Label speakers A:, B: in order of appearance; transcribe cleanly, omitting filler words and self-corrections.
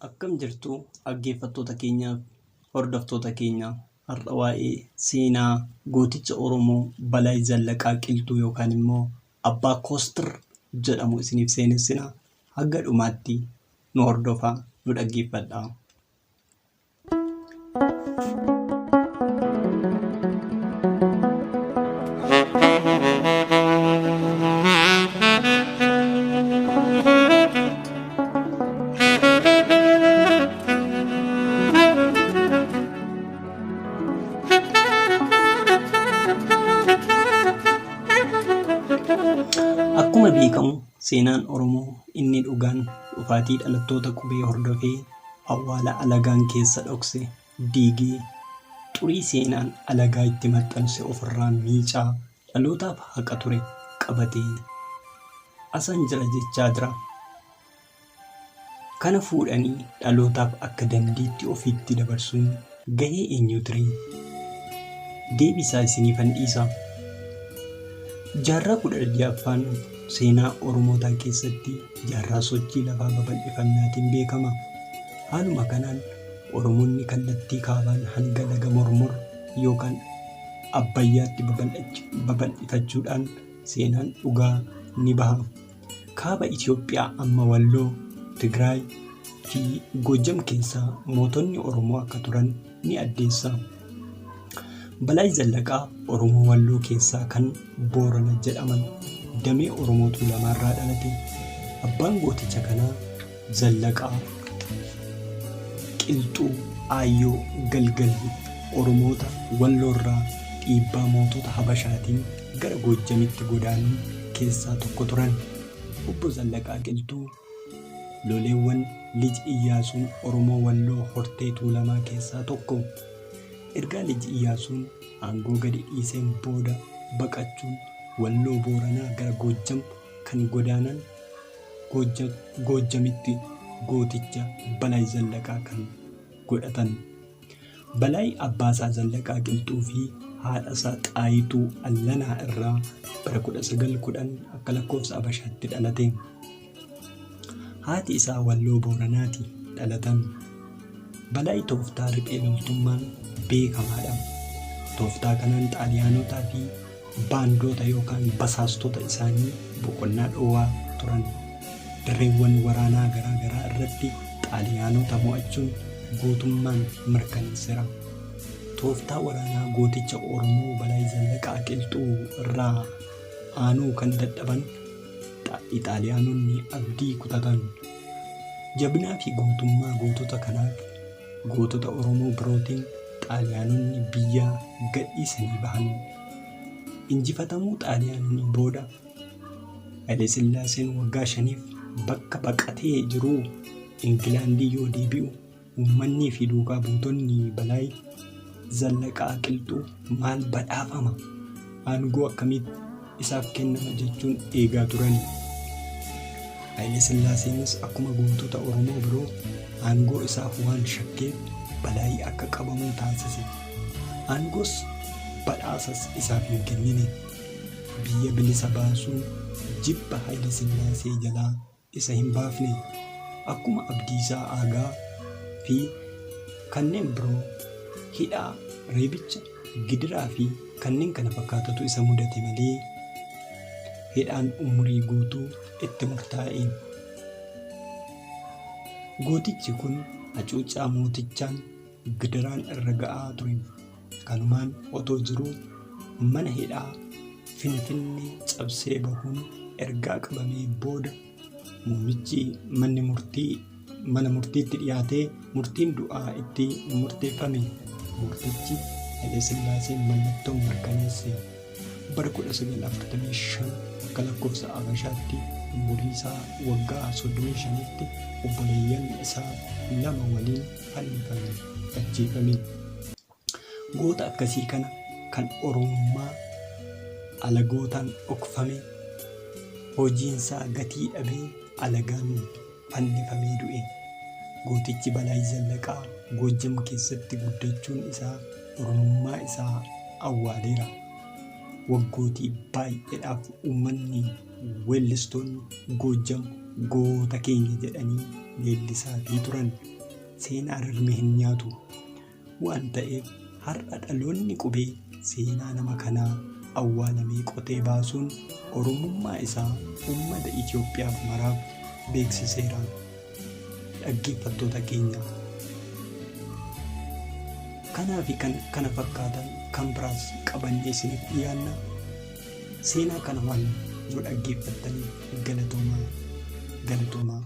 A: Akkam jirtu dhaggeeffattoota keenyaaf hordoftoota keenya har'a waa'ee seenaa gooticha Oromoo Balaay Zallaqaa Qilxuu yookaan immoo Abbaa Koostir jedhamu isiniif seenessina. Hanga dhumaatti nu hordofaa, nu dhaggeeffadhaa. Akkuma beekamu seenaan Oromoo inni dhugaan dhufaatii dhalattoota qubee hordofee awwaala alagaan keessa dhokse diigee xurii seenaan alagaa itti maxxanse ofirraa miicaa dhalootaaf haqa ture qabatee asan jira jechaa jira. Kana fuudhanii dhalootaaf akka dandeettii ofiitti dabarsuun gahee eenyuutiree? Deebiisaa isiniifan dhiisa. Jaarraa 16ffaan seenaa Oromootaa keessatti jaarraa sochii lafaa babal'ifannaatiin beekama. Haaluma kanaan Oromoonni kallattii kaabaan hanga laga Mormor yookaan Abbayyaatti babal'ifachuudhaan seenaan dhugaa ni baha. Kaaba Itoophiyaa amma Walloo, Tigraay fi Goojjam keessa mootonni Oromoo akka turan ni addeessa. Balaay Zallaqaa Oromoo Walloo keessaa kan Boorana jedhaman damee Oromoo Tuulamaarraa dhalate. Abbaan gooticha kanaa Zallaqaa Qilxuu Aayyoo Galgal Oromoota Walloorraa dhiibbaa mootota Habashaatiin gara Goojjamitti godaanan keessaa tokko turan. Obbo Zallaqaa Qilxuu loleewwan Lij Iyyaasuun Oromoo Walloo hortee Tuulamaa keessaa tokko. Ergaa Lij Iyyaasuun aangoo gadi dhiiseen booda baqachuun Walloo Booranaa gara Goojjam kan godaanan Goojjamitti gooticha Balaay Zallaqaa kan godhatan. Balaay abbaasaa Zallaqaa Qilxuu fi haadhasaa Xaayituu Allanaa irraa bara 1910 akka lakkoofsa Abashaatti dhalate. Haati isaa Walloo Booranaati dhalatan. Balaay tooftaa riphee loltummaan beekamaadha. Tooftaa kanaan Xaaliyaanotaa fi baandoota yookaan basaastota isaanii boqonnaa dhoowwaa turan. Dirreewwan waraanaa garaa garaa irratti Xaaliyaanota mo'achuun gootummaan mirkaneessera. Tooftaa waraanaa gooticha Oromoo Balaay Zallaqaa Qilxuu irraa aanuu kan dadhaban Ixaaliyaanonni abdii kutatan. Jabinaa fi gootummaa gootota kanaaf gootota Oromoo birootiin Xaaliyaanonni biyya gadhiisanii bahan. Injifatamuu Xaaliyaanonni booda Hayilesillaaseen waggaa shaniif bakka baqatee jiruu Ingilaandii yoo deebi'u uummannii fi duukaa buutonni Balaay Zallaqaa Qilxuu maal badhaafama? Aangoo akkamiitu isaaf kennama jechuun eegaa turan. Hayilesillaaseenis akkuma gootota Oromoo biroo aangoo isaaf waan shakkeef Balaay akka qabamuu taasise. Aangoos badhaasas isaaf hin kennine. Biyya bilisa baasuun jibba Hayilesillaasee jalaa isa hin baafne. Akkuma Abdiisaa Aagaa fi kanneen biroo hidhaa, reebicha, gidiraa fi kanneen kana fakkaatatu isa mudate malee hidhaan umurii guutuu itti murtaa'e. Gootichi kun hacuuccaa mootichaan gidiraan irra ga'aa ture. Kanumaan otoo jiruu mana hidhaa Finfinnee cabsee bahuun ergaa qabamee booda muummichi manni murtii mana murtiitti dhiyaatee murtiin du'aa itti murteeffame. Murtichi Hayilesillaaseen mallattoon mirkaneesse. Bara 1945 akka lakkoofsa Abashaatti umurii isaa waggaa 35tti obboleeyyan isaa lama waliin fannifame, ajjeefame. Goota akkasii kana kan Oromummaa alagootaan dhokfame, hojiinsaa gatii dhabee alagaan fannifamee du'e. Gootichi Balaay Zallaqaa Goojjam keessatti guddachuun isaa Oromummaa isaa awwaaleera. Waggootii baay'eedhaaf uummanni weellistoonni Goojjam goota keenya jedhanii leellisaafii turan. seenaa rirmi hin nyaatu. Waan ta'eef har'a dhaloonni qubee seenaa nama kanaa awwaalamee qotee baasuun Oromummaa isaa uummata Itoophiyaaf maraaf beeksiseera. Dhaggeeffattoota keenya. Kanaa fi kan kana fakkaatan kan biraas qabannee isiniif dhiyaanna. Seenaa kana waan nu dhaggeeffattaniif galatoomaa galatoomaa.